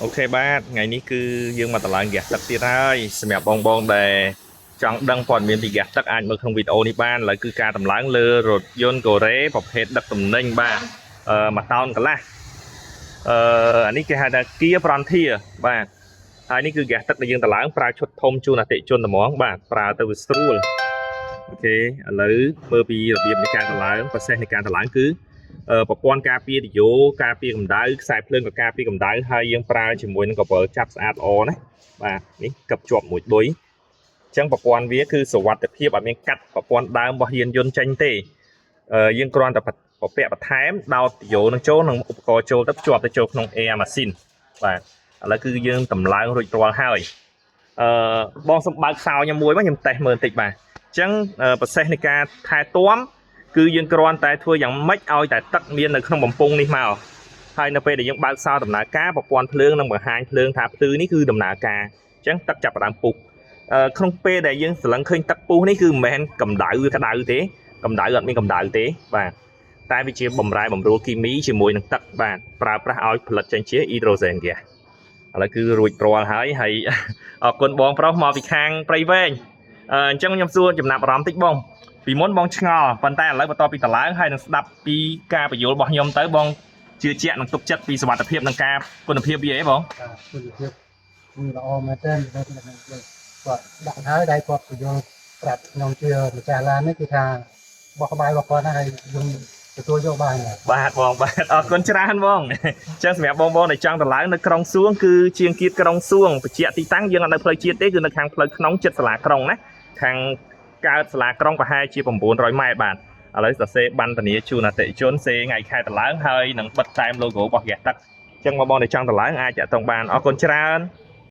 OK បាទថ្ងៃនេះគឺយើងមកតម្លើងហ្គាសទឹកទៀតហើយសម្រាប់បងបងដែលចង់ដឹងព័ត៌មានពីហ្គាសទឹកអាចមើលក្នុងវីដេអូនេះបានឥឡូវគឺការតម្លើងលើរថយន្តកូរ៉េប្រភេទដឹកទំនិញបាទមួយតោនកន្លះអានេះគេហៅថា Kia Frontier បាទហើយនេះគឺហ្គាសទឹកដែលយើងតម្លើងប្រើឈុតធំជូនអតិថិជនត្មងបាទប្រើទៅវាស្រួល OK ឥឡូវមើលពីរបៀបនៃការតម្លើង process នៃការតម្លើងគឺ ប្រព័ន្ធការពារទុយោការពារកម្ដៅខ្សែភ្លើងក៏ការពារកម្ដៅហើយយើងប្រើជាមួយនឹងកបិលចាប់ស្អាតល្អណាបាទនេះកឹបជាប់មួយឌុយអញ្ចឹងប្រព័ន្ធវាគឺសុវត្ថិភាពអត់មានកាត់ប្រព័ន្ធដើមរបស់យានយន្តចេញទេយើងគ្រាន់តែពពាក់បន្ថែមដោតទុយោនឹងចូលនិងឧបករណ៍ចូលទៅភ្ជាប់ទៅចូលក្នុង air machine បាទឥឡូវគឺយើងតម្លើងរួចរាល់ហើយអឺបងសុំបើកសោខ្ញុំមួយមកខ្ញុំតេស្តមើលបន្តិចបាទអញ្ចឹង process នៃការថែទាំ គឺយើងគ្រាន់តែធ្វើយ៉ាងម៉េចឲ្យតែទឹកមាននៅក្នុងបំពង់នេះមកហើយនៅពេលដែលយើងបើកសោដំណើរការប្រព័ន្ធភ្លើងនឹងបង្ហាញភ្លើងថាភ្លឺនេះគឺដំណើរការអញ្ចឹងទឹកចាប់ផ្ដើមពុះក្នុងពេលដែលយើងស្រឡឹងឃើញទឹកពុះនេះគឺមិនមែនកម្ដៅវាក្ដៅទេកម្ដៅអត់មានកម្ដៅទេបាទតែវាជាបំរែបំរួលគីមីជាមួយនឹងទឹកបាទប្រើប្រាស់ឲ្យផលិតចេញជាអ៊ីដ្រូសែនហ្គាសឥឡូវគឺរួចរាល់ហើយហើយ អរគុណបងប្រុសមកពីខាងព្រៃវែងអញ្ចឹងខ្ញុំសួរចំណាប់អារម្មណ៍តិចបង ពីមុនបងឆ្ងល់ប៉ុន្តែឥឡូវបន្ទាប់ពីតឡើងហើយនឹងស្ដាប់ពីការបញ្យល់របស់ខ្ញុំទៅបងជឿជាក់និងទុកចិត្តពីសុវត្ថិភាពនិងការគុណភាពវាអីបង បាទគុណភាពគឺល្អមែនទែនទៅគាត់ដាក់ហើយដែលគាត់បញ្យល់ប្រាប់ខ្ញុំជាម្ចាស់ឡាននេះគឺថាបោះក្បាយរបស់គាត់ណាហើយយើងទទួលយកបានបាទ បាទបងបាទអរគុណច្រើនបងអញ្ចឹងសម្រាប់បងបងដែលចង់តឡើងនៅក្រុងសួងគឺជាងគៀតក្រុងសួងបញ្ជាក់ទីតាំងយើងអត់នៅផ្លូវជាតិទេគឺនៅខាងផ្លូវក្នុងចិត្តសាលាក្រុងណាខាងកើតសាលាក្រុងប្រហែលជា900ម៉ែត្របាទឥឡូវសរសេរបានធានាជូនអតិថិជនសេថ្ងៃខែតឡើងហើយនឹងបិទតែម logo របស់ហ្គាសទឹកអញ្ចឹងបងបងដែលចង់តឡើងអាចតាក់ទងបានអរគុណច្រើន។